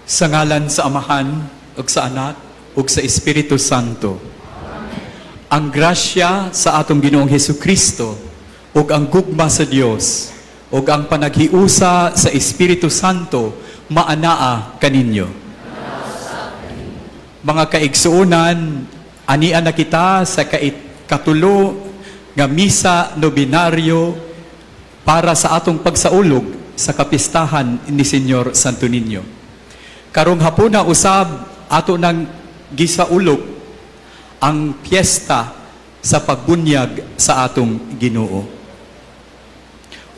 Sa ngalan sa Amahan, ug sa Anak, ug sa Espiritu Santo. Ang grasya sa atong Ginoong Hesus Kristo, ug ang gugma sa Dios, ug ang panaghiusa sa Espiritu Santo maanaa kaninyo. Mga kaigsuonan, ania na kita sa katulo nga misa nobenaryo para sa atong pagsaulog sa kapistahan ni Señor Santo Niño. Karong hapuna usab, ato nang gisaulog ang piyesta sa pagbunyag sa atong Ginoo.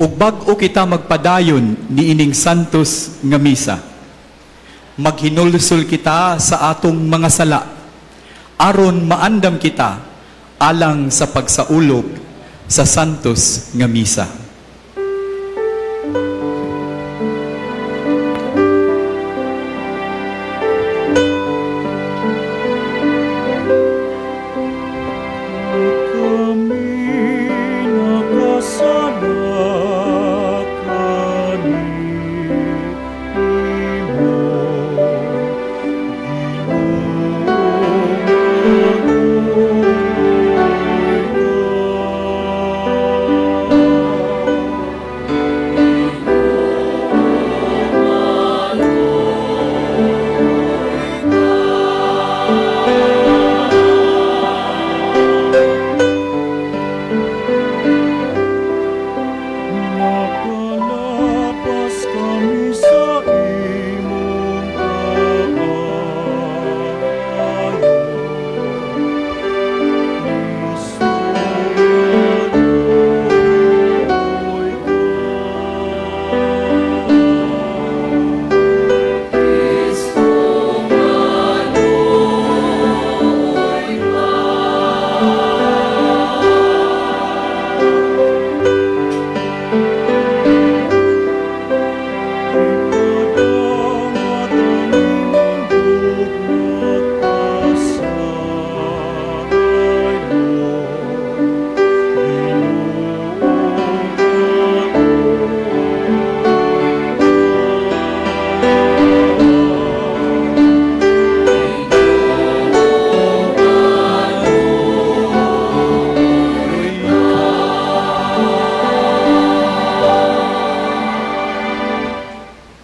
Ug bag-o kita magpadayon niining Santos nga misa, maghinulsol kita sa atong mga sala aron maandam kita alang sa pagsaulog sa Santos nga misa. Kami nakasala kanimo, Ginoong Makalapas kami sa imong kaayo. Isumadoy ka. Ipadangat ang imong gugma pasaylo, Ginoong maluoy ka. Maluoy ka.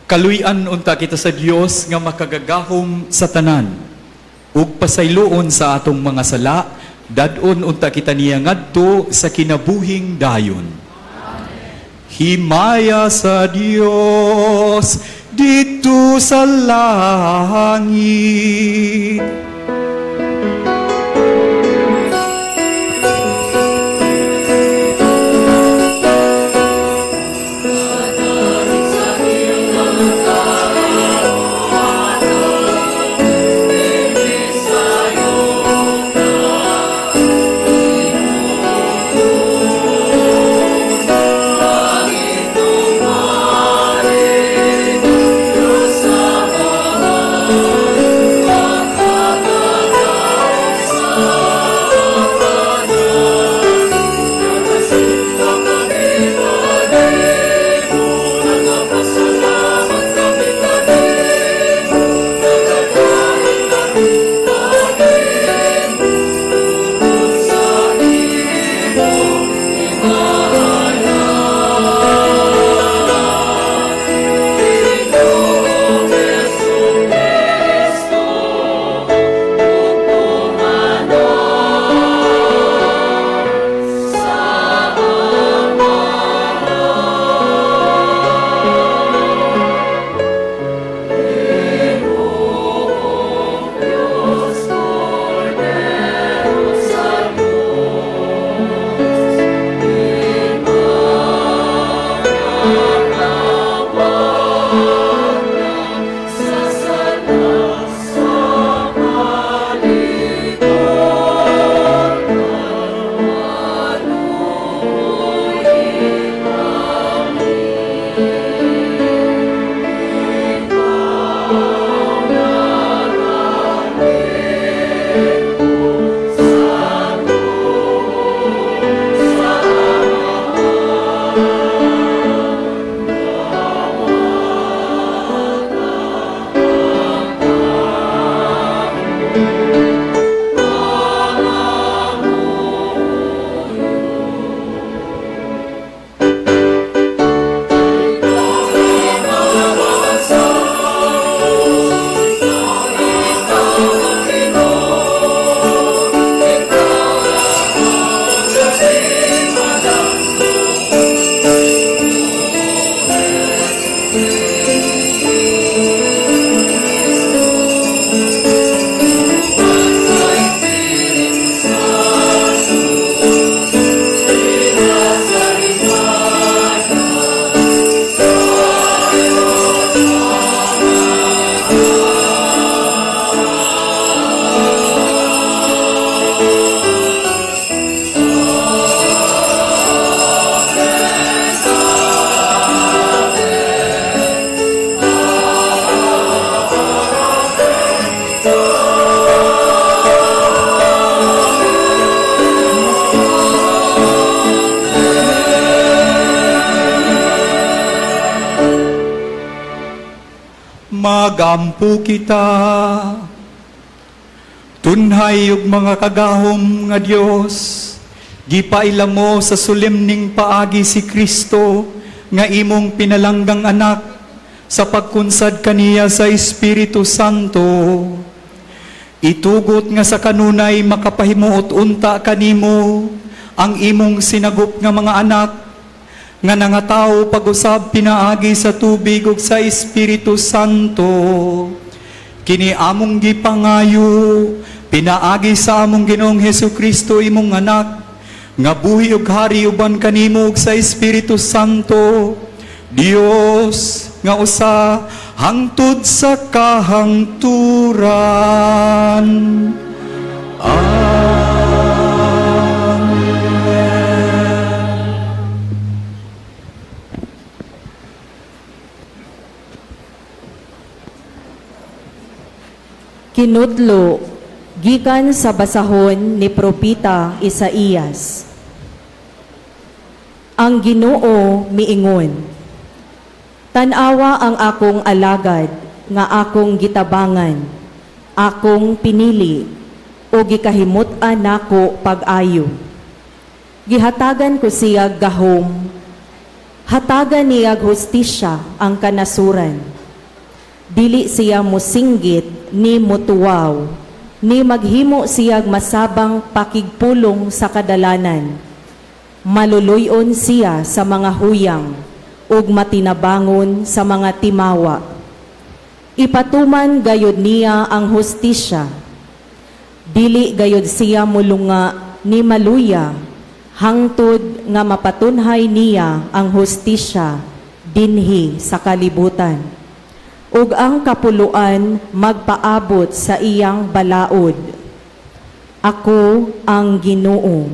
Kaluy-an unta kita sa Dios nga makagagahom sa tanan. Ug pasayloon sa atong mga sala, dad-on unta kita niya ngadto sa kinabuhing dayon. Himaya sa Dios didto sa langit. Magampo kita. Tunhay ug makagagahom nga Dios, gipaila mo sa solemneng paagi si Kristo nga imong pinalanggang anak sa pagkunsad kaniya sa Espiritu Santo. Itugot nga sa kanunay makapahimuot unta kanimo ang imong sinagup nga mga anak nga nangatawo pag-usab pinaagi sa tubig ug sa Espiritu Santo. Kini among gipangayo pinaagi sa among Ginoong Hesus Kristo, imong anak, nga buhi ug hari uban kanimo ug sa Espiritu Santo, Dios nga usa hangtod sa kahangturan. Amen. Kinudlo gikan sa basahon ni Propeta Isaías. Ang Ginoo miingon: "Tan-awa ang akong alagad nga akong gitabangan, akong pinili o gikahimut-an nako pag-ayo. Gihatagan ko siya gahom, hatagan niya hustisya ang kanasuran. Dili siya musinggit ni mutuwaw, ni maghimo siyag masabang pakigpulong sa kadalanan. Maluluy-on siya sa mga huyang ug matinabangon sa mga timawa. Ipatuman gayud niya ang hustisya. Dili gayud siya mulunga ni maluya hangtod nga mapatunhay niya ang hustisya dinhi sa kalibutan ug ang kapuluan magpaabot sa iyang balaod. Ako ang Ginoo.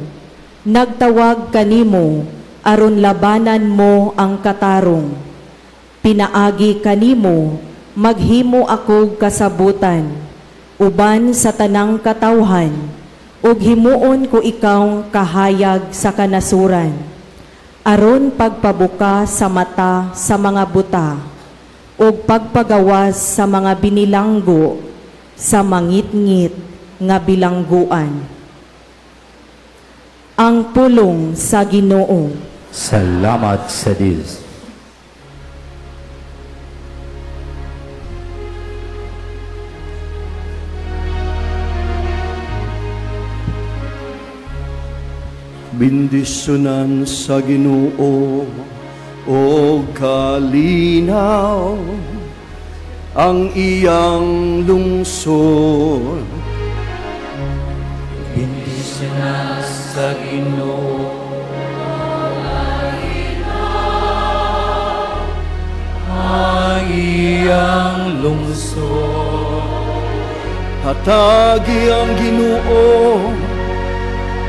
Nagtawag kanimo aron labanan mo ang katarong. Pinaagi kanimo maghimo ako kasabutan uban sa tanang katawhan ug himuon ko ikaw kahayag sa kanasuran aron pagpabuka sa mata sa mga buta ug pagpagawas sa mga binilanggo sa mangitngit nga bilangguan." Ang pulong sa Ginoo. Salamat sa Diyos. Bendisyonan sa Ginoo o kalinaw ang iyang lungsod. Bendisyonan sa Ginoo ang iyang lungsod. Hatagi ang Ginoo,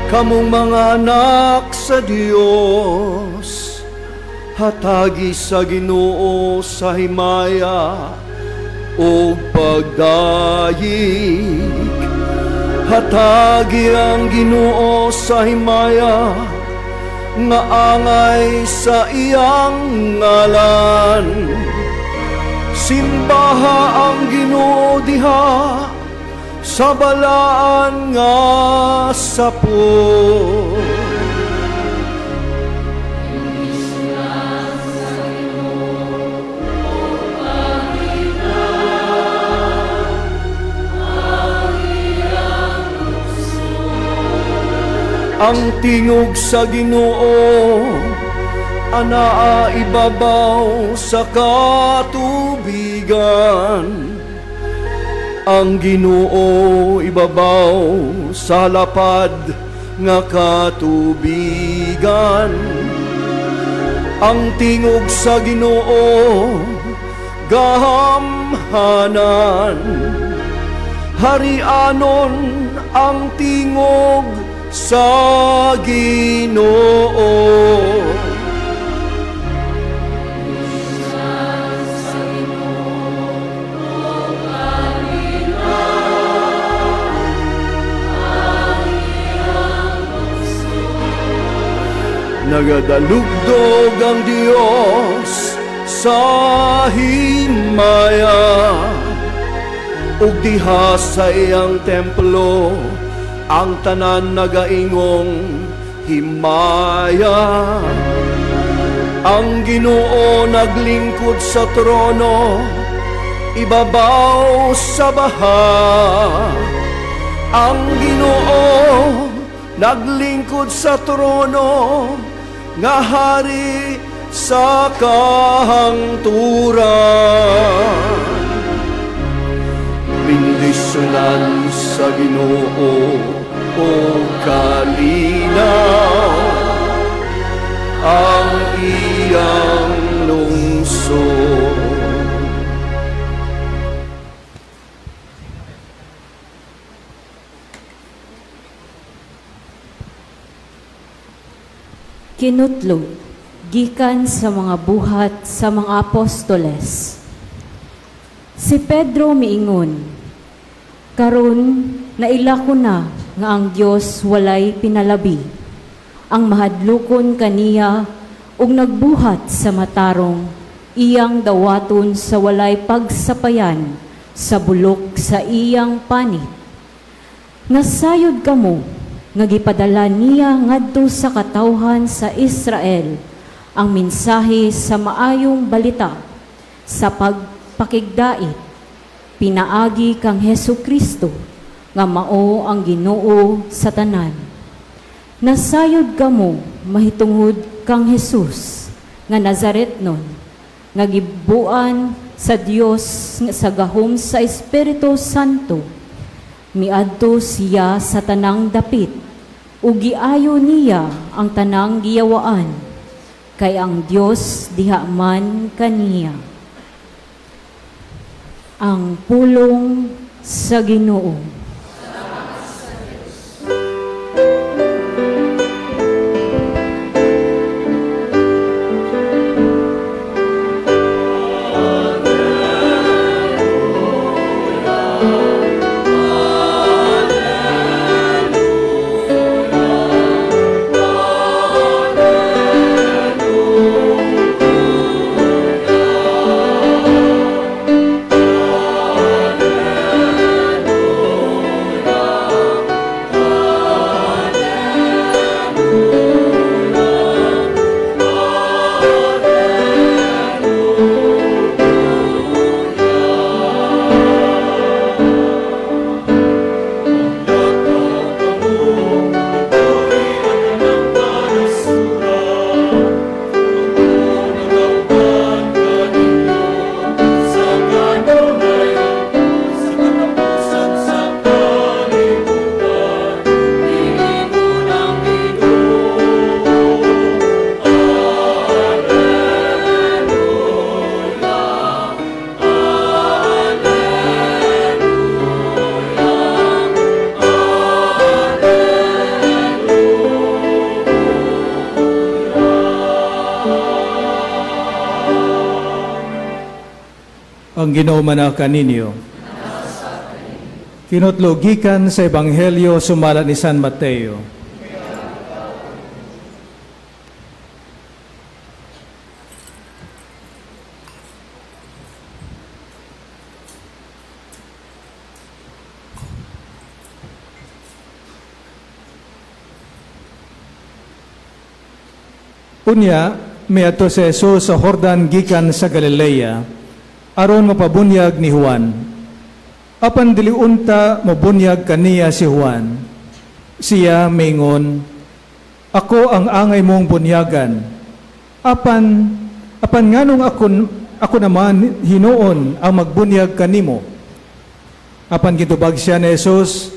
kamong mga anak sa Dios. Hatagi sa Ginoo sa himaya o pagdayik. Hatagi ang Ginoo sa himaya nga angay sa iyang ngalan. Simbaha ang Ginoo diha sa balaan nga sapot. Ang tingog sa Ginoo anaa ibabaw sa katubigan. Ang Ginoo ibabaw sa lapad nga katubigan. Ang tingog sa Ginoo gahamhanan. Harianon ang tingog sa Ginoo. Nagadalugdog ang Dios sa himaya. Ug diha sa iyang templo ang tanan nagaingong himaya. Ang Ginoo naglingkod sa trono ibabaw sa baha. Ang Ginoo naglingkod sa trono nga hari sa kahangturan. Bendisyonan sa Ginoo o kalinaw ang iyang lungsod. Kinutlo gikan sa mga Buhat sa mga Apostoles. Si Pedro miingon, "Karon naila ko na nga ang Dios walay pinalabi. Ang mahadlokon kaniya ug nagbuhat sa matarong, iyang dawaton sa walay pagsapayan sa bulok sa iyang panit. Nasayod kamo nga gipadala niya ngadto sa katawhan sa Israel ang mensahe sa maayong balita sa pagpakigdait pinaagi kang Hesu Kristo nga mao ang Ginoo sa tanan. Nasayod kamo mahitungod kang Jesus nga Nazaretnon nga gibuan sa Dios sa gahom sa Espiritu Santo. Miadto siya sa tanang dapit ug giayo niya ang tanang giyawaan, kay ang Dios diha man kaniya." Ang pulong sa Ginoo. Ang Ginoo mana kaninyo. Kinutlo gikan sa Ebanghelyo sumala ni San Mateo. Unya, miadto si Jesus sa Jordan gikan sa Galilea aron mapabunyag ni Juan. Apan dili unta mobunyag kaniya si Juan. Siya mingon, "Ako ang angay mong bunyagan. Apan nganong ako naman hinuon ang magbunyag kanimo?" Apan gitubag siya ni Jesus,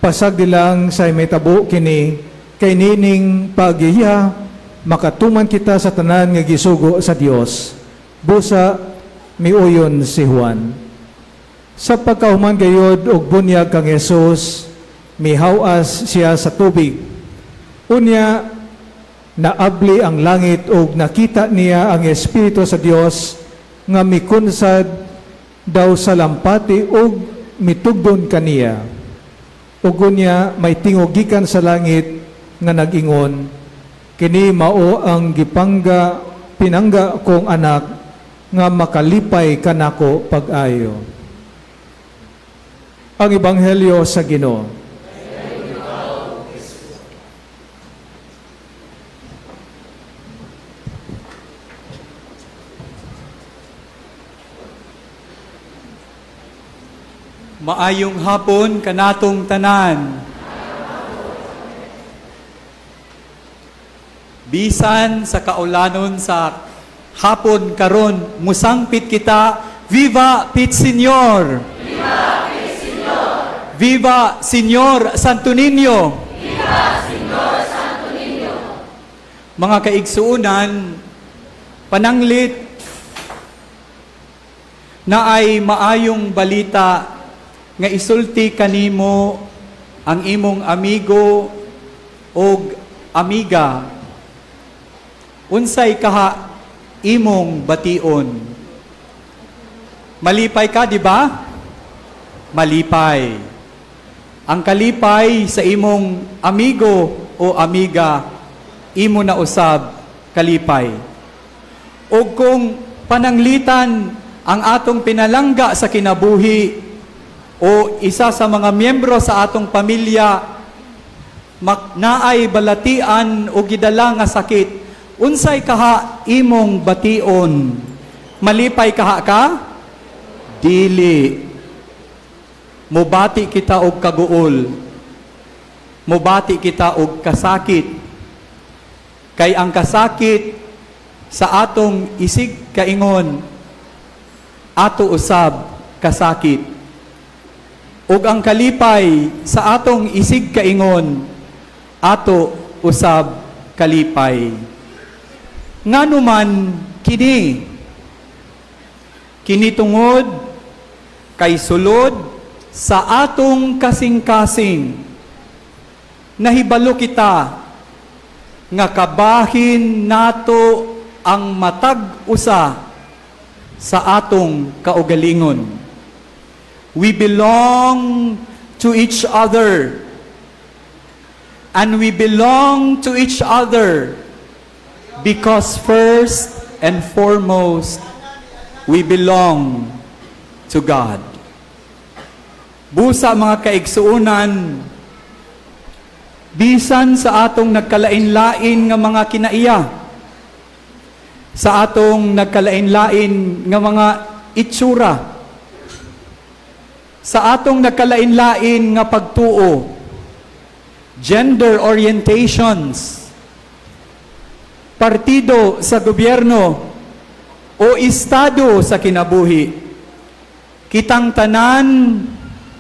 "Pasagdi lang sa mahitabo kini, kay niining paagiya makatuman kita sa tanan nga gisugo sa Dios." Busa miuyon si Juan. Sa pagkahuman gayod og bunyag kang Jesus, mihawas siya sa tubig. Unya, naabli ang langit ug nakita niya ang Espiritu sa Dios nga mikunsad daw sa lampati ug mitugdon kaniya. Ug unya may tingog gikan sa langit nga nag-ingon, "Kini mao ang gipangga pinangga kong anak nga makalipay kanako pag-ayo." Ang Ebanghelyo sa Ginoo. Maayong hapon kanatong tanan. Bisan sa kaulanon sa hapon karon, musangpit kita, Viva Pit Señor! Viva Pit Señor! Viva Señor Santo Niño! Viva Señor Santo Niño! Mga kaigsuunan, pananglit na ay maayong balita nga isulti kanimo ang imong amigo og amiga, unsay kaha imong bation? Malipay ka, di ba? Malipay. Ang kalipay sa imong amigo o amiga, imo na usab kalipay. O kung pananglitan ang atong pinalangga sa kinabuhi o isa sa mga miyembro sa atong pamilya naay balatian o gidala nga sakit, unsay kaha imong bation? Malipay kaha ka? Dili. Mubati kita og kaguol. Mubati kita og kasakit. Kay ang kasakit sa atong isig kaingon, ato usab kasakit. Ug ang kalipay sa atong isig kaingon, ato usab kalipay. Nganuman kini? Kini tungod kay sulod sa atong kasing-kasing, nahibalo kita nga kabahin nato ang matag usa sa atong kaugalingon. We belong to each other. And we belong to each other because first and foremost, we belong to God. Busa, mga kaigsuunan, bisan sa atong nagkalain-lain nga mga kinaiya, sa atong nagkalain-lain nga mga itsura, sa atong nagkalain-lain nga pagtuo, gender orientations, partido sa gobyerno o estado sa kinabuhi, kitang tanan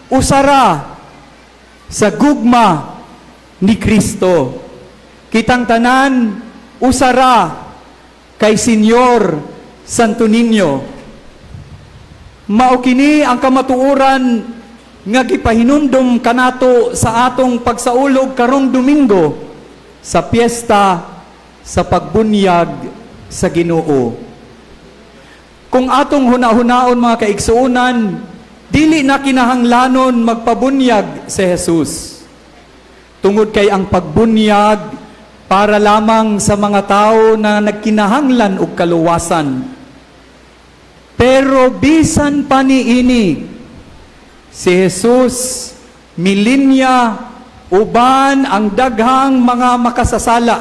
usara sa gugma ni Kristo. Kitang tanan usara kay Señor Santo Niño. Mao kini ang kamatuoran nga gipahinumdom kanato sa atong pagsaulog karong Domingo sa piyesta sa pagbunyag sa Ginoo. Kung atong huna-hunaon, mga kaigsuonan, dili na kinahanglanon magpabunyag si Jesus. Tungod kay ang pagbunyag para lamang sa mga tao na nagkinahanglan og kaluwasan. Pero bisan pa niini, si Jesus milinya uban ang daghang mga makasasala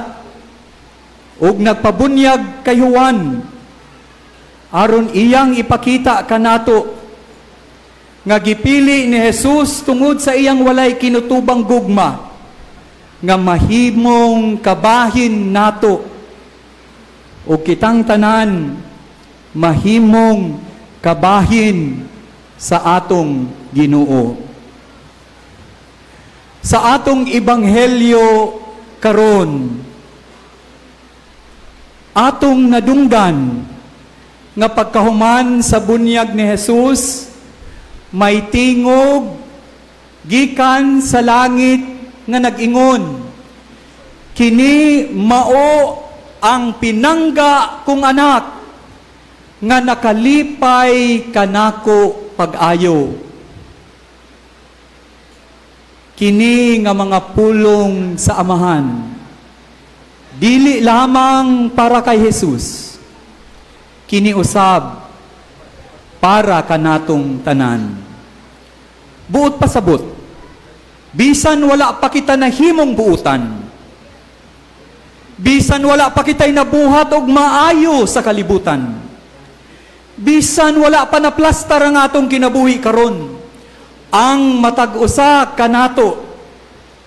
ug nagpabunyag kay Juan aron iyang ipakita kanato nga gipili ni Jesus tungod sa iyang walay kinutubang gugma nga mahimong kabahin nato, o kitang tanan mahimong kabahin sa atong Ginoo. Sa atong ebanghelyo karon, atong nadunggan nga pagkahuman sa bunyag ni Jesus, may tingog gikan sa langit nga nag-ingon, "Kini mao ang pinangga kong anak nga nakalipay kanako pag-ayo." Kini nga mga pulong sa Amahan, dili lamang para kay Jesus, kini usab para kanatong tanan. Buot pasabot, bisan wala pa kita nahimong buutan, bisan wala pa kita'y nabuhat og maayo sa kalibutan, bisan wala pa naplastar ang atong kinabuhi karon, ang matag usa kanato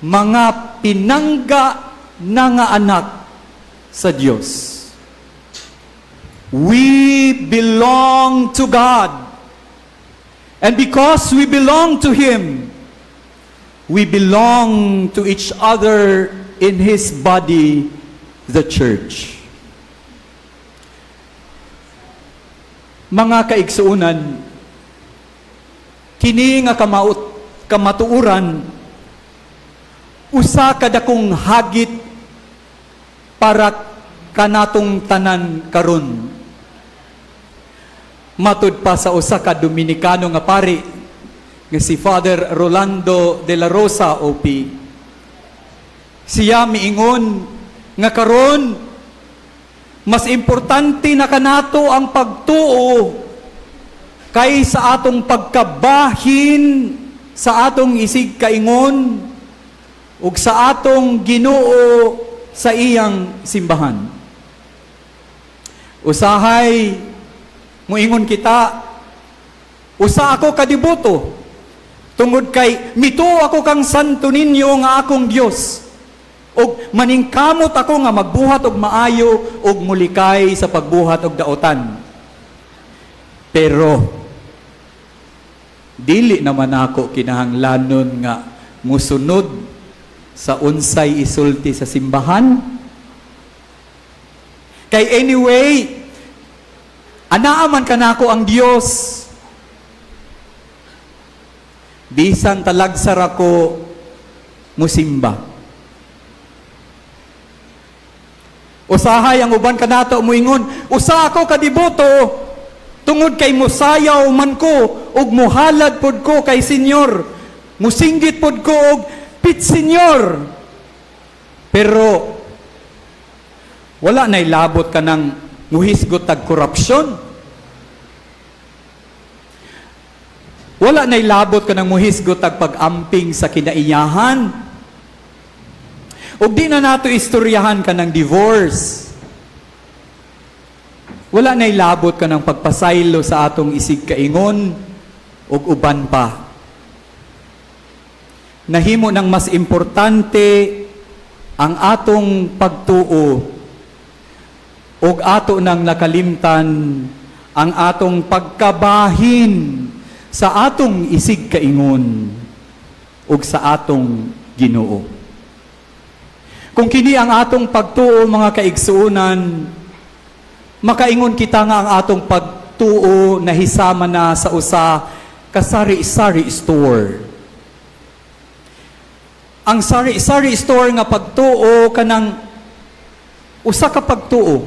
mga pinangga na nga anak sa Dios. We belong to God. And because we belong to Him, we belong to each other in His body, the church. Mga kaigsuunan, kini nga kamaut kamatuoran usa ka dakong hagit para kanatong tanan karon. Matud pa sa usa ka Dominikano nga pari nga si Father Rolando de la Rosa OP. Siya miingon nga karon mas importante na kanato ang pagtuo kay sa atong pagkabahin sa atong isig kaingon ug sa atong Ginoo sa iyang simbahan. Usahay muingon kita, "Usa ako kadeboto tungod kay mituo ako kang Santo Niño nga akong Dios ug maningkamot ako nga magbuhat og maayo ug mulikay sa pagbuhat og daotan. Pero dili naman ako kinahanglanon nga musunod sa unsay isulti sa simbahan. Kay anyway, anaa man kanako ang Dios. Bisan talagsar ako musimba." Usahay ang uban kanato muingon, "Usa ako kadeboto tungod kay musayaw man ko ug muhalad pod ko kay Senyor. Musinggit pod ko og 'Pit Senyor.' Pero wala na'y labot kanang muhisgot tag korupsyon. Wala na'y labot kanang muhisgot tag pag-amping sa kinaiyahan. Ug di na nato istoryahan kanang divorce. Wala na'y labot kanang pagpasaylo sa atong isig kaingon ug uban pa." Nahimo ng mas importante ang atong pagtuo ug ato nang nakalimtan ang atong pagkabahin sa atong isig kaingon ug sa atong Ginoo. Kung kini ang atong pagtuo, mga kaigsuonan, makaingon kita nga ang atong pagtuo nahisama na sa usa ka sari-sari store. Ang sari-sari store nga pagtuo kanang usa ka pagtuo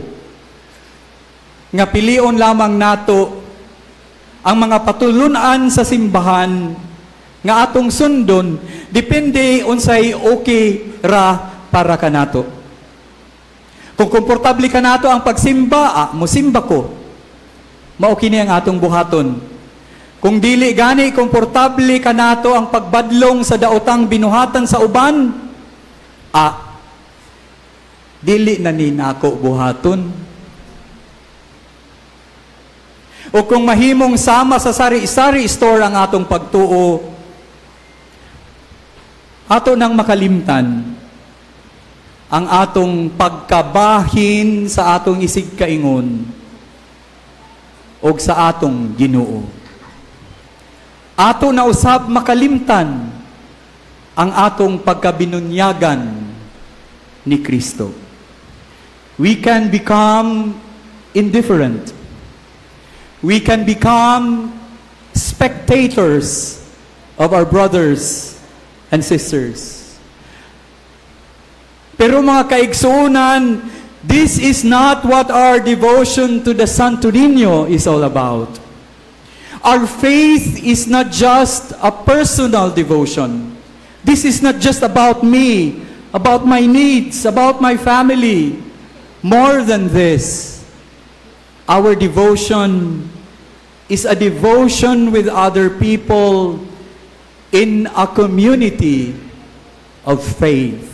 nga pilion lamang nato ang mga patulunan sa simbahan nga atong sundon depende unsay okay ra para kanato. Kung komportable kanato ang pagsimba, musimba ko. Mao kini ang atong buhaton. Kung dili gani komportable kanato ang pagbadlong sa daotang binuhatan sa uban, dili na ni nako buhaton. O kung mahimong sama sa sari-sari store ang atong pagtuo, ato nang makalimtan ang atong pagkabahin sa atong isig kaingon o sa atong Ginoo. Ato na usab makalimtan ang atong pagkabinunyagan ni Kristo. We can become indifferent. We can become spectators of our brothers and sisters. Pero mga kaigsuunan, this is not what our devotion to the Santo Niño is all about. Our faith is not just a personal devotion. This is not just about me, about my needs, about my family. More than this, our devotion is a devotion with other people in a community of faith.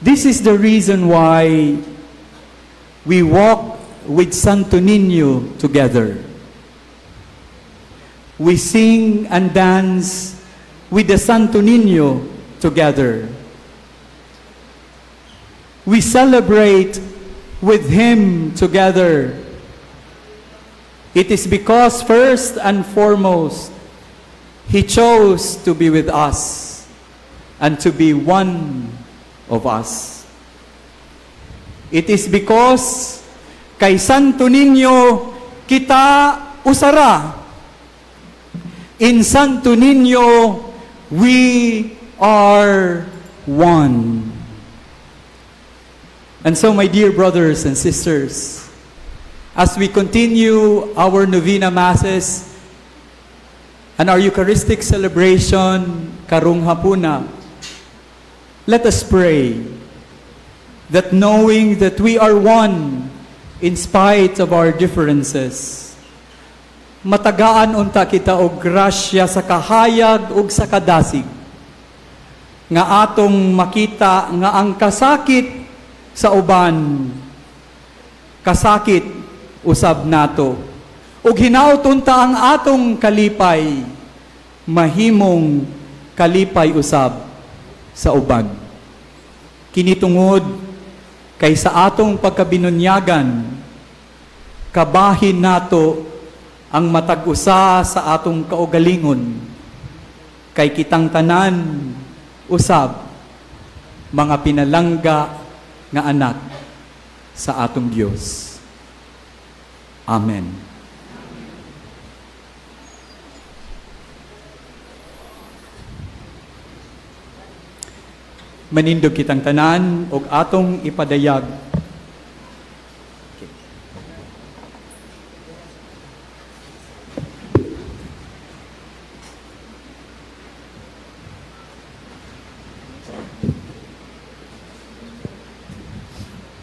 This is the reason why we walk with Santo Niño together. We sing and dance with the Santo Niño together. We celebrate with him together. It is because, first and foremost, he chose to be with us and to be one of us. It is because kay Santo Niño kita usa ra. In Santo Niño, we are one. And so, my dear brothers and sisters, as we continue our novena masses and our Eucharistic celebration karong hapuna, let us pray that, knowing that we are one in spite of our differences, matagaan unta kita og grasya sa kahayag ug sa kadasig nga atong makita nga ang kasakit sa uban, kasakit usab nato, ug hinaut unta ang atong kalipay mahimong kalipay usab sa uban. Kini tungod kay sa atong pagkabinunyagan, kabahin nato ang matag usa sa atong kaugalingon, kay kitang tanan usab mga pinalangga nga anak sa atong Dios. Amen. Manindog kitang tanan og atong ipadayag.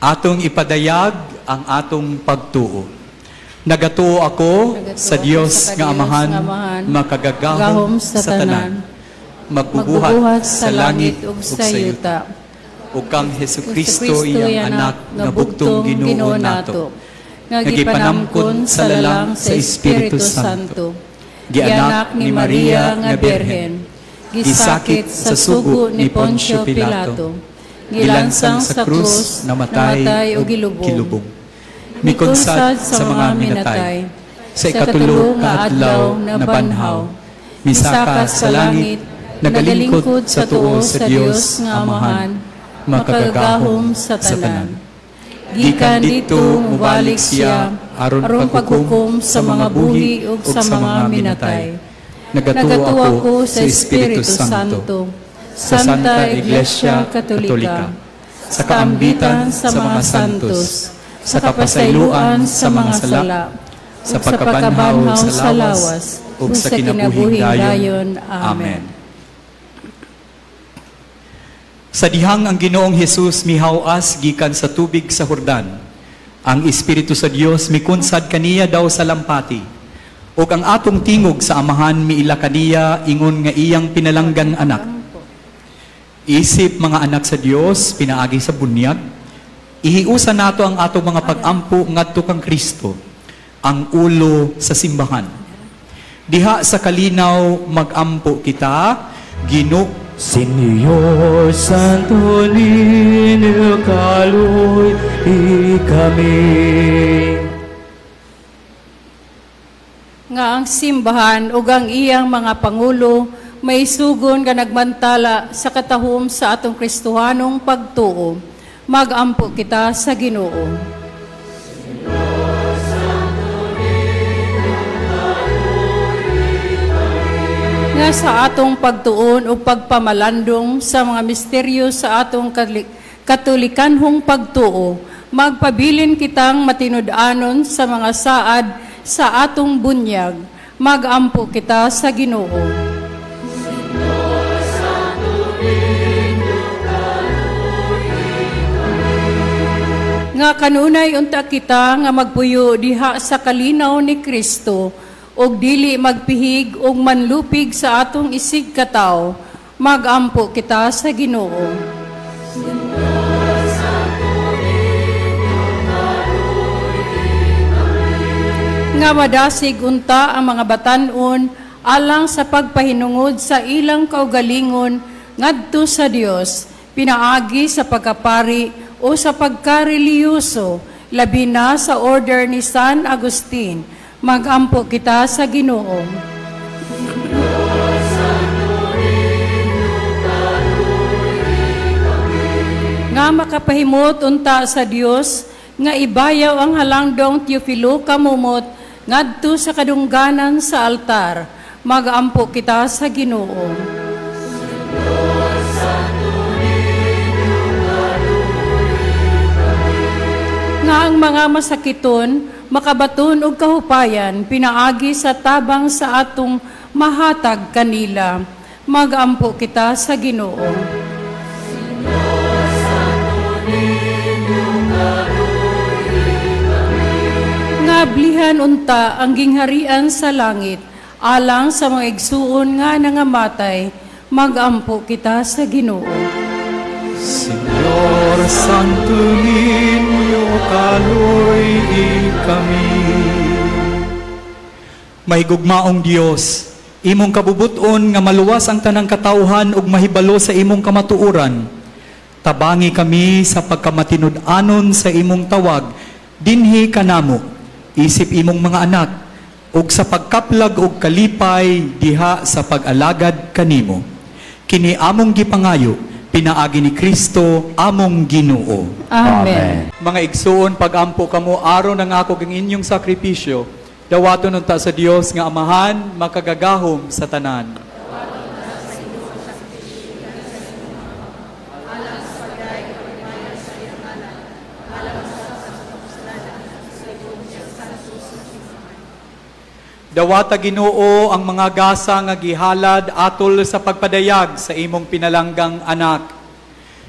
Atong ipadayag ang atong pagtuo. Nagatuo ako Nagatuo sa ako Dios sa nga Dios Amahan, nga Amahan, makagagahom gahom sa tanan, magbubuhat sa langit ug sa yuta, ug kang Hesukristo, iyang anak nga bugtong Ginoo nato, nga gipanamkon sa lalang sa Espiritu Santo, gianak ni Maria nga Birhen, gisakit sa sugo ni Poncio Pilato, gilansang sa krus, namatay ug gilubong, mikonsad sa mga minatay, sa ikatulo ka adlaw nabanhaw, misaka sa langit, nagalingkod sa tuo sa Dios nga Amahan, makagagahom sa tanan. Gikan didto mobalik siya aron paghukom sa mga buhi ug sa mga minatay. Nagatuo ako sa Espiritu Santo, sa Santa Iglesia Katolika, sa kaambitan sa mga santos, sa kapasayloan sa mga sala, sa pagkabanhaw sa lawas, ug sa kinabuhing dayon. Amen. Sa dihang ang Ginoong Hesus mihaw-as gikan sa tubig sa Hordan, ang Espiritu sa Dios mikunsad kaniya daw sa lampati, ug ang atong tingog sa Amahan miila kaniya ingon nga iyang pinalanggang anak. Isip mga anak sa Dios pinaagi sa bunyag, ihiusa nato ang atong mga pag-ampo ngadto kang Kristo, ang ulo sa simbahan. Diha sa kalinaw magampo kita, Ginoo. Señor Santo Niño, kaloy kami. Nga ang simbahan ug ang iyang mga pangulo may sugon nga nagmantala sa katahom sa atong Kristohanong pagtuo. Magampo kita sa Ginoo. Nga sa atong pagtuon o pagpamalandong sa mga misteryo sa atong katolikanhong pagtuo, magpabilin kitang matinud-anon sa mga saad sa atong bunyag. Magampo kita sa Ginoo. Nga kanunay unta kita nga magpuyo diha sa kalinaw ni Kristo. ug dili magpihig ug manlupig sa atong isig katawo. Magampo kita sa Ginoo. Nga madasig unta ang mga batan-on alang sa pagpahinungod sa ilang kaugalingon ngadto sa Dios pinaagi sa pagkapari o sa pagkareliyoso, labi na sa Order ni San Agustin. Magampo kita sa Ginoo. Nga makapahimot unta sa Dios nga ibayaw ang halangdong Teofilo Camomot ngadto sa kadungganan sa altar. Magampo kita sa Ginoo. Nga ang mga masakiton makabaton og kahupayan pinaagi sa tabang sa atong mahatag kanila. Magampo kita sa Ginoo. Nga ablihan unta ang gingharian sa langit alang sa mga igsuon nga nangamatay. Magampo kita sa Ginoo. Señor Santo Niño, kaloy kami. Mahigugmaong Dios, imong kabubuton nga maluwas ang tanang katawhan ug mahibalo sa imong kamatuoran. Tabangi kami sa pagkamatinud-anon sa imong tawag, dinhi kanamo, isip imong mga anak, ug sa pagkaplag og kalipay diha sa pag-alagad kanimo. Kini among gipangayo, pinaagi ni Kristo among Ginoo. Amen. Mga igsuon, pagampo kamo aron ang ako ang inyong sakripisyo, dawaton unta sa Dios nga Amahan, makagagahom sa tanan. Dawata, Ginoo, ang mga gasa nga gihalad atol sa pagpadayag sa imong pinalanggang anak.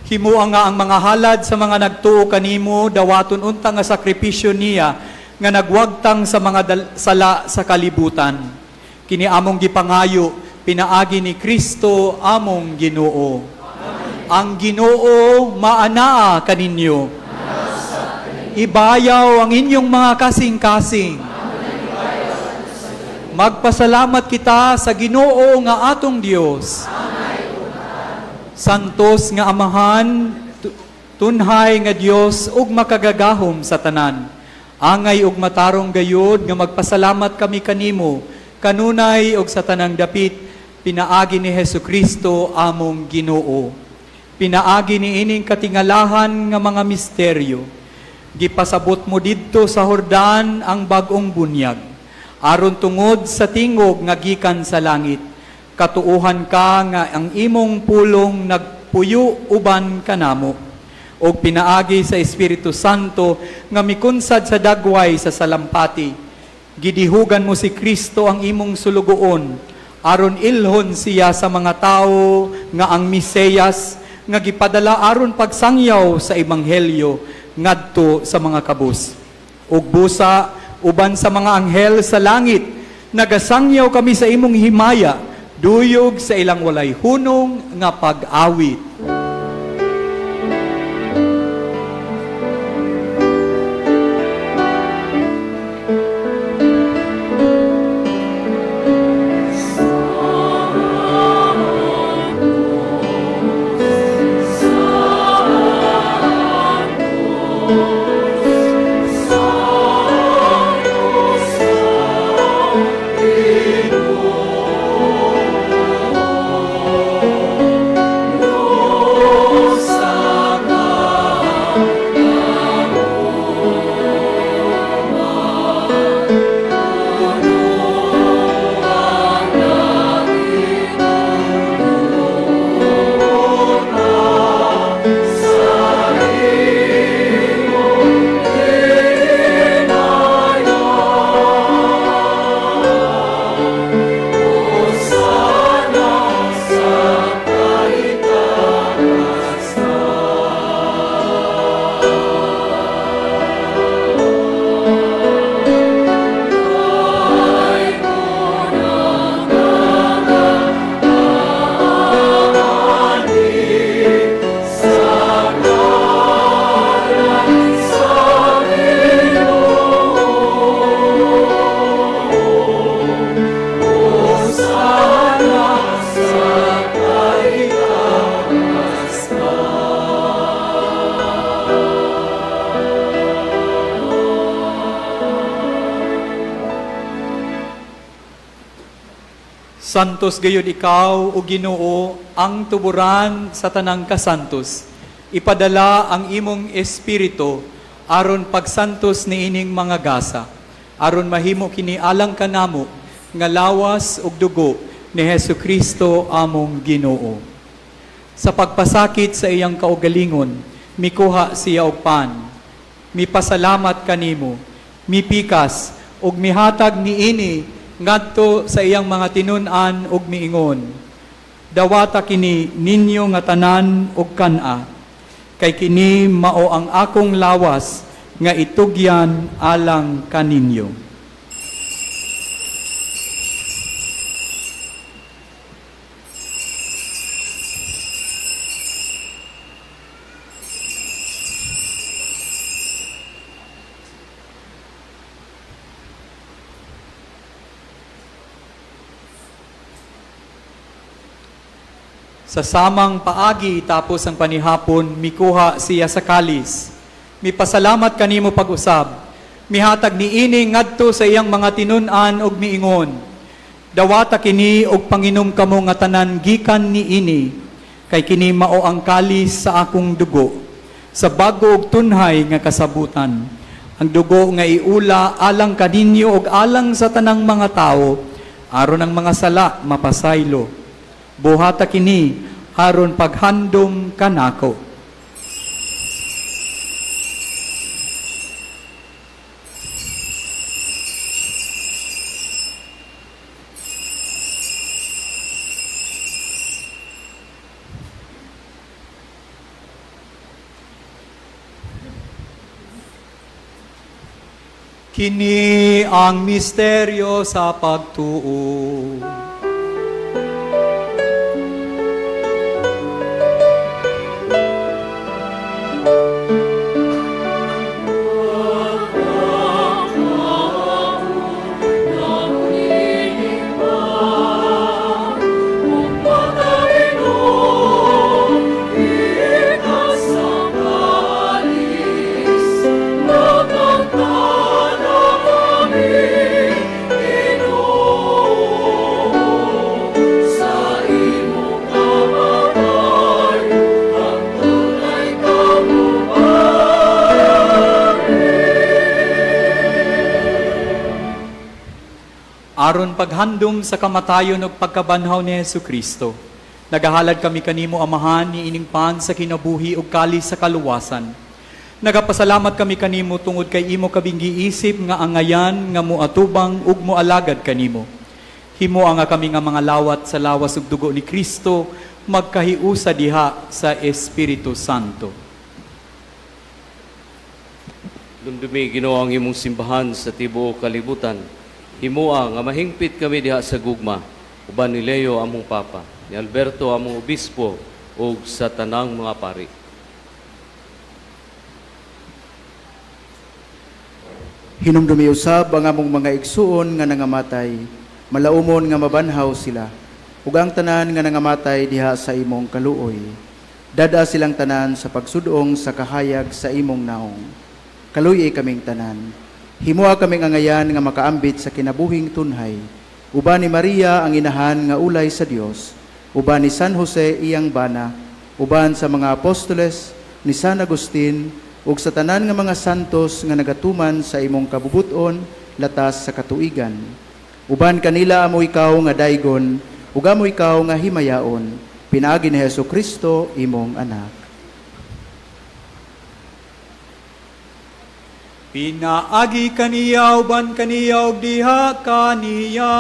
Himua nga ang mga halad sa mga nagtuo kanimo dawaton unta nga sakripisyo niya nga nagwagtang sa mga sala sa kalibutan. Kini among gipangayo pinaagi ni Kristo among Ginoo. Ang Ginoo maanaa kaninyo. Ibayaw ang inyong mga kasing-kasing. Magpasalamat kita sa Ginoo nga atong Dios. Santos nga Amahan, tunhay nga Dios ug makagagahom sa tanan. Angay ug matarong gayud nga magpasalamat kami kanimo kanunay ug sa tanang dapit, pinaagi ni Hesukristo among Ginoo. Pinaagi ni ining katingalahan nga mga misteryo, gipasabot mo didto sa Hordan ang bag-ong bunyag. Aron tungod sa tingog nga gikan sa langit, katuohan ka nga ang imong pulong nagpuyo uban kanamo. Og pinaagi sa Espiritu Santo nga mikunsad sa dagway sa salampati, gidihugan mo si Kristo ang imong sulugoon, aron ilhon siya sa mga tawo nga ang Mesiyas nga gipadala aron pagsangyaw sa ebanghelyo ngadto sa mga kabus. Ug busa uban sa mga anghel sa langit, nagasangyaw kami sa imong himaya, duyog sa ilang walay hunong nga pag-awit. Santos gayud ikaw, o Ginoo, ang tuburan sa tanang kasantos. Ipadala ang imong espiritu aron pagsantos niining mga gasa, aron mahimo kini alang kanamo nga lawas ug dugo ni Hesus Kristo among Ginoo. Sa pagpasakit sa iyang kaugalingon, mikuha siya og pan, mipasalamat kanimo, mipikas ug mihatag niini ngadto sa iyang mga tinun-an ug miingon: "Dawata kini ninyo nga tanan ug kan-a, kay kini mao ang akong lawas nga itugyan alang kaninyo." Sa samang paagi tapos ang panihapon, mikuha siya sa kalis. Mipasalamat kanimo pag-usab. Mihatag niini ngadto sa iyang mga tinun-an ug miingon: "Dawata kini og panginom kamo nga tanan gikan niini, kay kini mao ang kalis sa akong dugo, sa bago ug tunhay nga kasabutan. Ang dugo nga iula alang kaninyo ug alang sa tanang mga tawo, aron ang mga sala mapasaylo. Buhata kini aron paghandom kanako." Kini ang misteryo sa pagtuo. Aron paghandom sa kamatayon ug pagkabanhaw ni Hesus Kristo, nagahalad kami kanimo, Amahan, niining pan sa kinabuhi ug kalis sa kaluwasan. Nagapasalamat kami kanimo tungod kay imo kaming giisip nga angayan nga moatubang ug moalagad kanimo. Himoa nga kami nga mga lawat sa lawas ug dugo ni Kristo magkahiusa diha sa Espiritu Santo. Dumdumi, Ginoo, ang imong simbahan sa tibuok kalibutan. Himoa nga mahingpit kami diha sa gugma uban ni Leo among Papa, ni Alberto among obispo ug sa tanang mga pari. Hinumdumi usab ang among mga igsuon nga nangamatay, malaumon nga mabanhaw sila, ug ang tanan nga nangamatay diha sa imong kaluoy. Dad-a silang tanan sa pagsudong sa kahayag sa imong naong. Kaluy-i kaming tanan. Himoa kaming angayan nga makaambit sa kinabuhing tunhay. Uban ni Maria ang inahan nga ulay sa Dios, uban ni San Jose iyang bana, uban sa mga apostoles ni San Agustin ug sa tanan nga mga santos nga nagatuman sa imong kabubut-on latas sa katuigan. Uban kanila amo ikaw nga daygon ug amo ikaw nga himayaon, pinaagi ni Hesus Kristo imong anak. Pinaagi kaniya uban kaniya ug diha kaniya,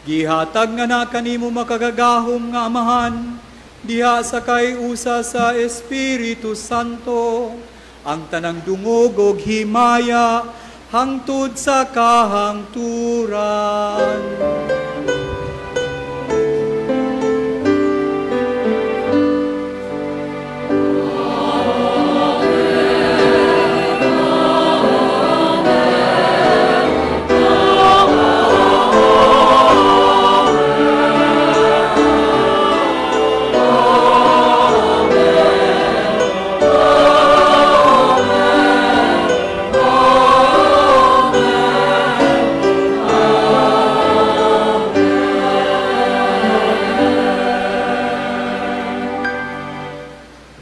gihatag nga na kanimo makagagahom nga Amahan, diha sa kay-usa sa Espiritu Santo, ang tanang dungog ug himaya hangtod sa kahangturan.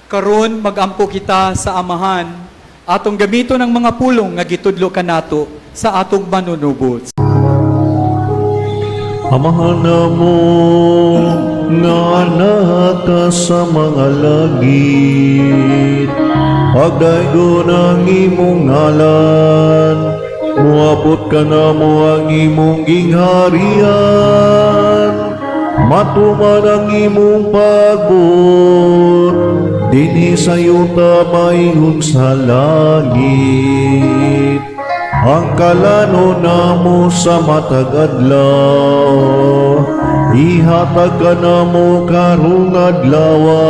Karon magampo kita sa Amahan, atong gamiton ang mga pulong nga gitudlo kanato sa atong manunubos. Amahan namo nga naa sa mga langit, pagdaygon ang imong ngalan, muabot kanamo ang imong gingharian, matuman ang imong pagbuot dinhi sa yuta maingon sa langit. Ang kalanon namo sa matag adlaw, ihatag kanamo karong adlawa,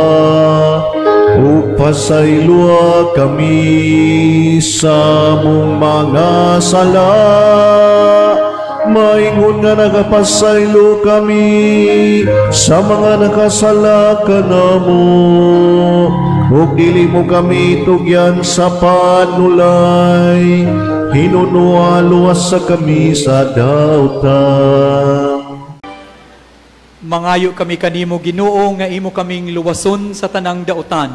ug pasayloa kami sa among mga sala, maingon nga nagapasaylo kami sa mga nakasala kanamo, ug dili mo kami tugyan sa panulay, hinunoa luwasa kami sa dautan. Mangayo kami kanimo, Ginoo, nga imo kaming luwason sa tanang dautan.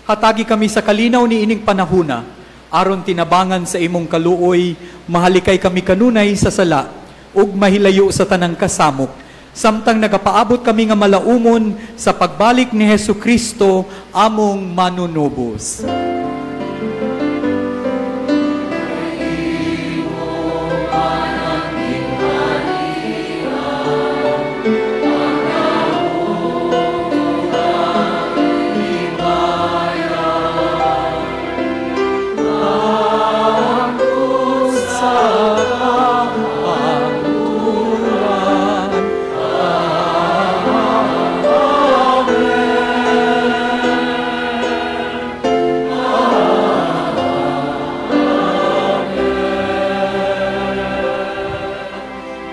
Hatagi kami sa kalinaw ni ining panahuna, aron tinabangan sa imong kaluoy, mahalikay kami kanunay sa sala ug mahilayo sa tanang kasamok, samtang nagapaabot kami nga malaumon sa pagbalik ni Hesu Kristo among manunubos.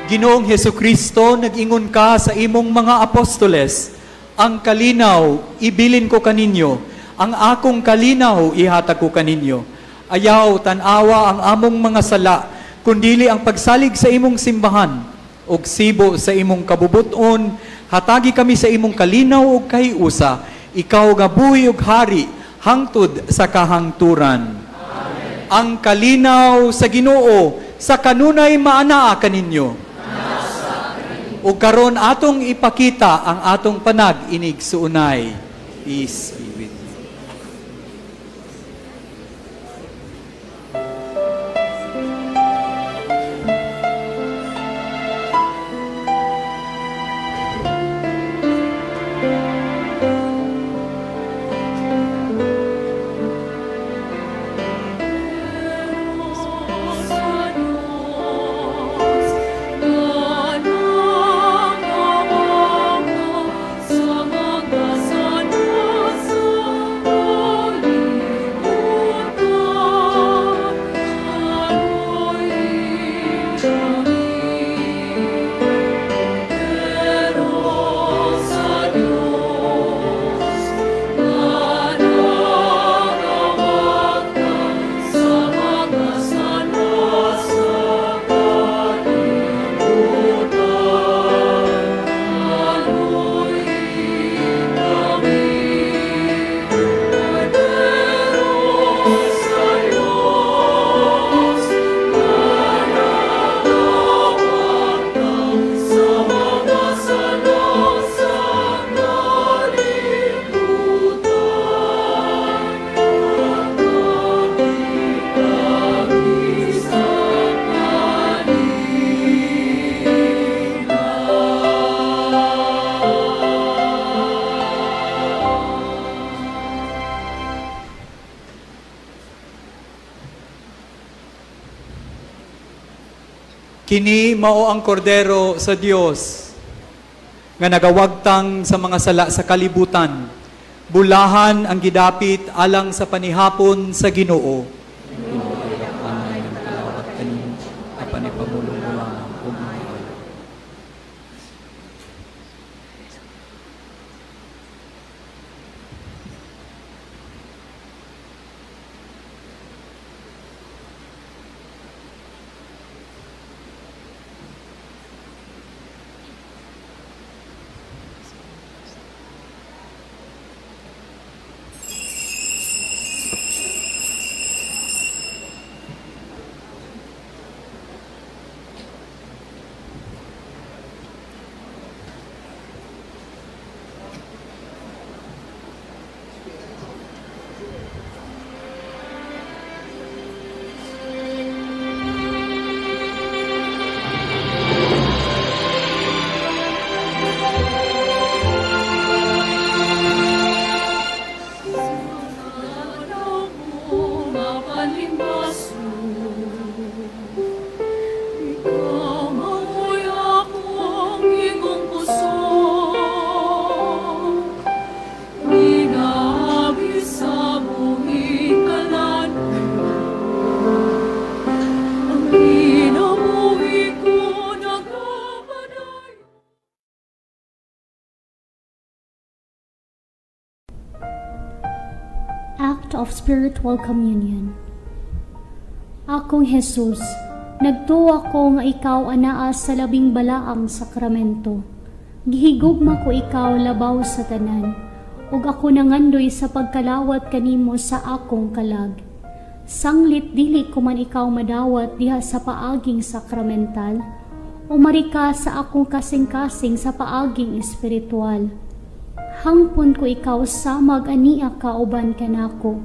Ginoong Hesu Kristo, nag-ingon ka sa imong mga apostoles, "Ang kalinaw ibilin ko kaninyo, ang akong kalinaw ihatag ko kaninyo." Ayaw tan-awa ang among mga sala, kundili ang pagsalig sa imong simbahan, ug sibo sa imong kabubuton, hatagi kami sa imong kalinaw ug kahiusa, ikaw nga buhi ug hari hangtod sa kahangturan. Ang kalinaw sa Ginoo sa kanunay maanaa kaninyo. Ug karon atong ipakita ang atong panag-inigsuonay. Peace be with you. Sa Diyos, nga sa mga sala sa kalibutan, aluy kami. Pero sa Diyos, nga nagawagtang sa mga sala sa kalibutan, aluy kami. Pero sa Diyos, nga nagawagtang sa mga sala sa kalibutan, hatagi kami sa kalinaw. Kini mao ang kordero sa Dios nga nagawagtang sa mga sala sa kalibutan. Bulahan ang gidapit alang sa panihapon sa Ginoo. Anay ng kalawat kanimo, apan ipamulong mo lamang ug maayo. Act of Spiritual Communion. Akong Jesus, nagtuo ko nga ikaw anaa sa Labing Balaang Sakramento. Gihigugma ko ikaw labaw sa tanan, ug ako nangandoy sa pagkalawat kanimo sa akong kalag. Sanglit dili ko man ikaw madawat diha sa paaging sakramental, umari ka sa akong kasing-kasing sa paaging espiritual. Hangpon ko ikaw samag ania ka uban kanako,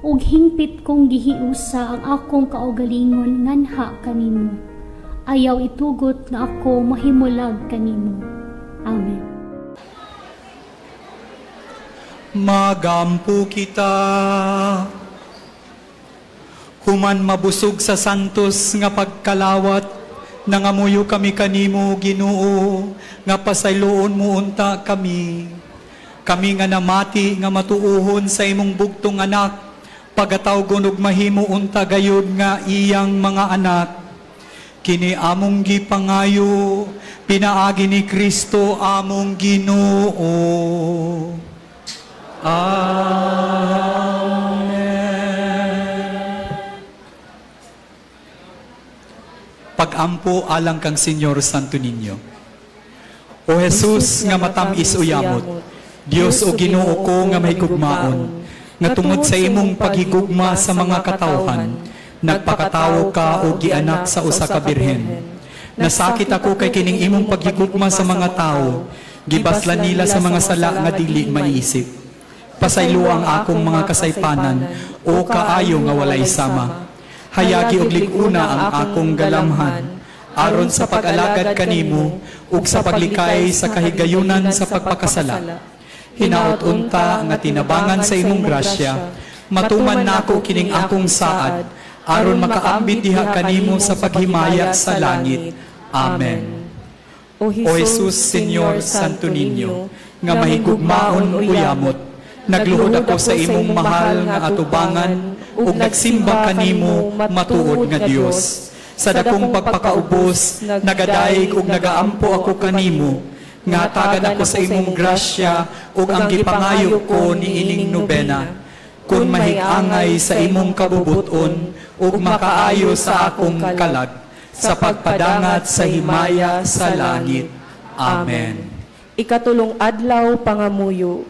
ug hingpit kong gihiusa ang akong kaugalingon nganha kanimo. Ayaw itugot nga ako mahimulag kanimo. Amen. Magampo kita. Human mabusog sa santos nga pagkalawat, nangamuyo kami kanimo, Ginoo, nga pasayloon mo unta kami. Kami nga namati nga matuohon sa imong bugtong anak, pagatawgon og mahimo unta gayud nga iyang mga anak. Kini among gipangayo, pinaagi ni Kristo among Ginoo. Amen. Pag-ampo alang kang Senyor Santo Niño. O Jesus nga matam-is uyamot, Dios o Ginoo ko nga mahigugmaon, nga tungod sa imong paghigugma sa mga katawhan, nagpakatawo ka og gianak sa usa ka birhen. Nasakit ako kay kining imong paghigugma sa mga tawo, gibaslan nila sa mga sala nga dili maiisip. Pasaylo ang akong mga kasaypanan, o kaayo nga walay sama. Hayagi og lig-una ang akong galamhan, aron sa pag-alagad kanimo ug sa paglikay sa kahigayunan sa pagpakasala. Hinaot unta nga tinabangan sa imong grasya, matuman nako kining akong saad, aron makaambit diha kanimo sa paghimaya sa langit. Amen. O O Jesus, Señor Santo Niño, nga mahigugmaon uyamot, nagluhod ako sa imong mahal nga atubangan ug nagsimba kanimo matuod nga Dios. Sa dakong pagpakaubos, nagadayeg ug nagaampo ako kanimo, nga hatagan ako sa imong grasya ug ang gipangayo ko niining nobena. Kun mahigangay sa imong kabubuton ug makaayo sa akong kalag, sa pagpadangat sa himaya sa langit. Amen. Ikatulong adlaw pangamuyo.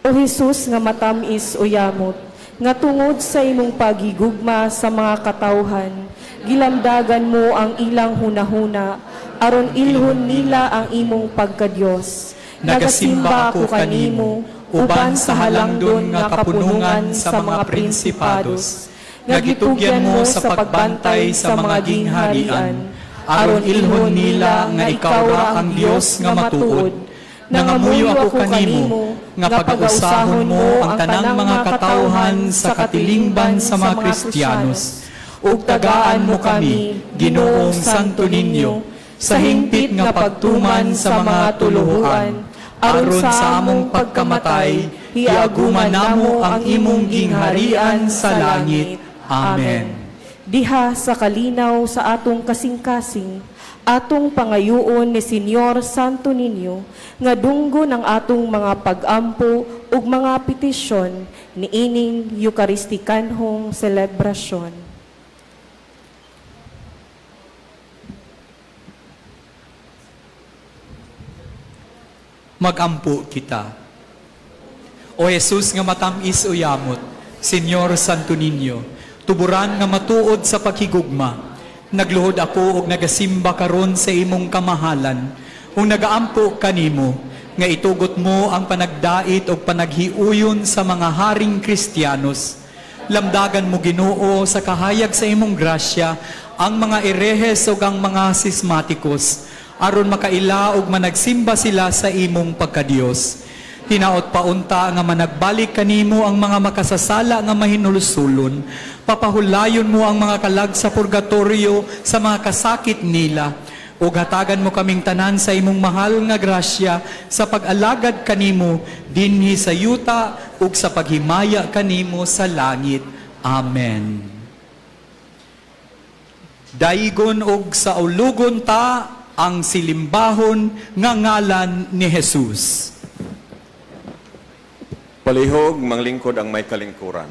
O Jesus nga matam-is uyamot, nga tungod sa imong paghigugma sa mga katawhan, gilamdagan mo ang ilang hunahuna, aron ilhon nila ang imong pagkadiyos. Nagasimba ako kanimo, uban sa halangdon nga kapunungan sa mga prinsipados, nga gitugyan mo sa pagbantay sa mga gingharian, aron ilhon nila nga ikaw ra ang Dios nga matuod. Nangamuyo ako kanimo, nga pag-usahon mo ang tanang mga katawhan sa katilingban sa mga Kristiyanos, ug tagaan mo kami, Ginoong Santo Niño, sa hingpit nga pagtuman sa mga tuluhuan, aron sa among pagkamatay, hiaguman namo ang imong gingharian sa langit. Amen. Diha sa kalinaw sa atong kasing-kasing, atong pangayuon ni Senyor Santo Niño, nga dunggo ng atong mga pag-ampo ug mga petisyon niining Eukaristikanhong selebrasyon. Magampo kita. O Jesus nga matam-is uyamot, Senyor Santo Niño, tuburan nga matuod sa paghigugma, nagluhod ako og nagasimba karon sa imong kamahalan, ug nagaampo kanimo nga itugot mo ang panagdait og panaghiuyon sa mga haring Kristiyanos. Lamdagan mo, Ginoo, sa kahayag sa imong grasya ang mga erehes ug ang mga sismatikos, aron makaila og managsimba sila sa imong pagkadiyos. Hinaot paunta nga managbalik kanimo ang mga makasasala nga mahinulsulon. Papahulayon mo ang mga kalag sa purgatorio sa mga kasakit nila. Ug hatagan mo kaming tanan sa imong mahal nga grasya sa pag-alagad kanimo dinhi sa yuta ug sa paghimaya kanimo sa langit. Amen. Daigon og saulugon ta ang silimbahon nga ngalan ni Jesus. Palihog manglingkod ang may kalingkuran.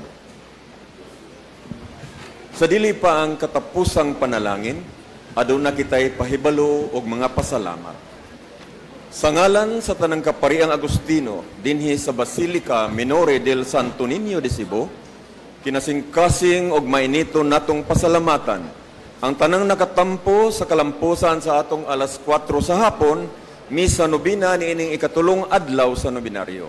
Sa dili pa ang katapusang panalangin, aduna kitay pahibalo og mga pasalamat. Sa ngalan sa tanang kapariang Agustino dinhi sa Basilica Minore del Santo Niño de Cebu, kinasingkasing og mainito natong pasalamatan ang tanang nakatampo sa kalampusan sa atong alas 4 sa hapon, misa nobina niining ikatulong adlaw sa nobinaryo.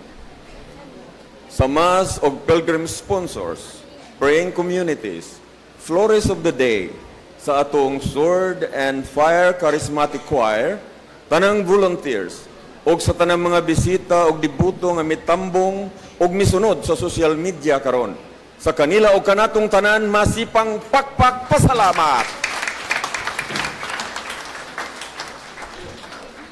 Sa Mass og pilgrim sponsors, praying communities, Flores of the Day, sa atong Sword and Fire Charismatic Choir, tanang volunteers, og sa tanang mga bisita og deboto nga mitambong og misunod sa social media karon. Sa kanila og kanatong tanan, masipang pakpak pasalamat.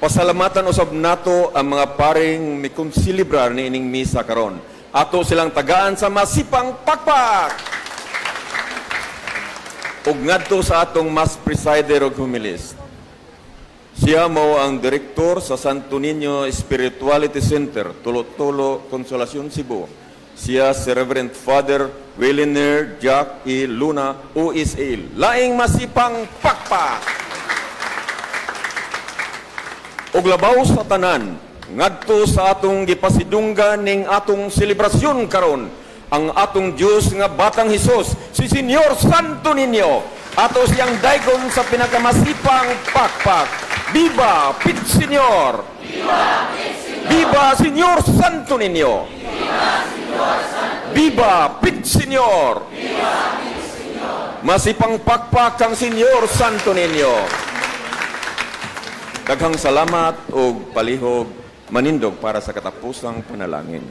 Pasalamatan usab nato ang mga paring mikonselebrar niining misa karon. Ato silang tagaan sa masipang pakpak. Ug ngadto sa atong mass presider og homilist. Siya mao ang direktor sa Santo Niño Spirituality Center, Tulo-Tulo, Consolacion, Cebu. Siya si Reverend Father Williner Jack E. Luna, OSA. Laing masipang pakpak! Ug labaw sa tanan, ngadto sa atong gipasidunggan ning atong selebrasyon karon, ang atong Dios nga Batang Hesus, si Señor Santo Niño. Ato siyang daygon sa pinakamasipang pakpak. Viva Pit Señor! Viva Señor Santo Niño! Viva Pit Señor! Masipang pakpak ang Señor Santo Niño. Daghang salamat ug palihog manindog para sa katapusang panalangin.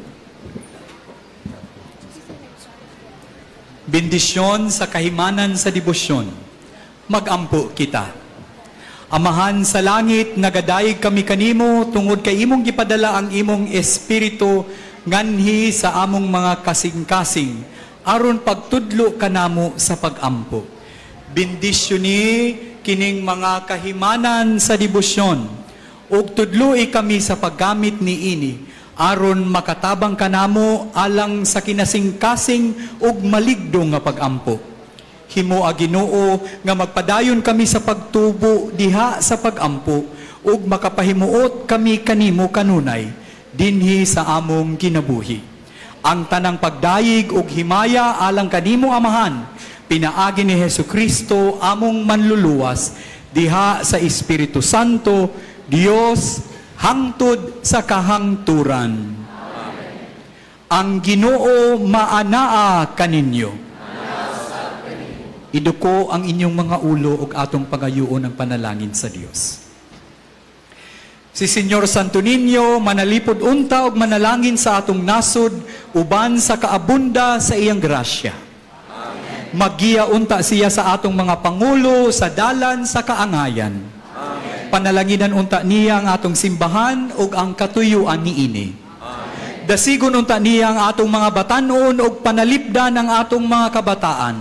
Bendisyon sa kahimanan sa debosyon. Magampo kita. Amahan sa langit, nagadayeg kami kanimo tungod kay imong gipadala ang imong espiritu nganhi sa among mga kasing-kasing aron pagtudlo kanamo sa pagampo. Bendisyoni kining mga kahimanan sa debosyon ug tudloi kami sa paggamit niini aron makatabang kanamo alang sa kinasingkasing ug maligdo nga pagampo. Himoa, Ginoo, nga magpadayon kami sa pagtubo diha sa pagampo ug makapahimuot kami kanimo kanunay dinhi sa among kinabuhi. Ang tanang pagdayeg ug himaya alang kanimo, Amahan, pinaagi ni Hesus Kristo among manluluwas, diha sa Espiritu Santo, Dios hangtod sa kahangturan. Ang Ginoo maanaa kaninyo. Iduko ang inyong mga ulo ug atong pangayuon ang panalangin sa Dios. Si Señor Santo Niño manalipod unta og manalangin sa atong nasod uban sa kaabunda sa iyang grasya. Maggiya unta siya sa atong mga pangulo sa dalan sa kaangayan. Panalanginan unta niya ang atong simbahan ug ang katuyuan niini. Dasigon unta niya ang atong mga batanon ug panalipdan ang atong mga kabataan.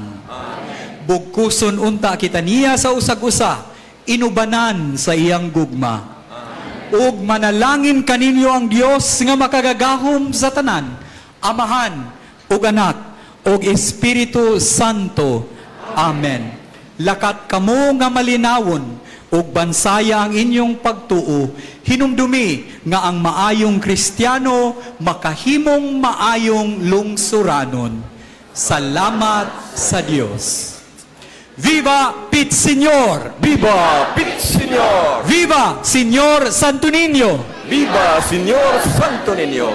Bugkuson unta kita niya sa usag-usa, inubanan sa iyang gugma. Ug manalangin kaninyo ang Dios nga makagagahom sa tanan, Amahan ug Anak ug Espiritu Santo. Amen. Lakat kamo nga malinawon ug bansaya ang inyong pagtuo. Hinumdumi nga ang maayong Kristiyano makahimong maayong lungsuranon. Salamat sa Dios. Viva Pit Señor! Viva Pit Señor! Viva Señor Santo Niño! Viva Señor Santo Niño!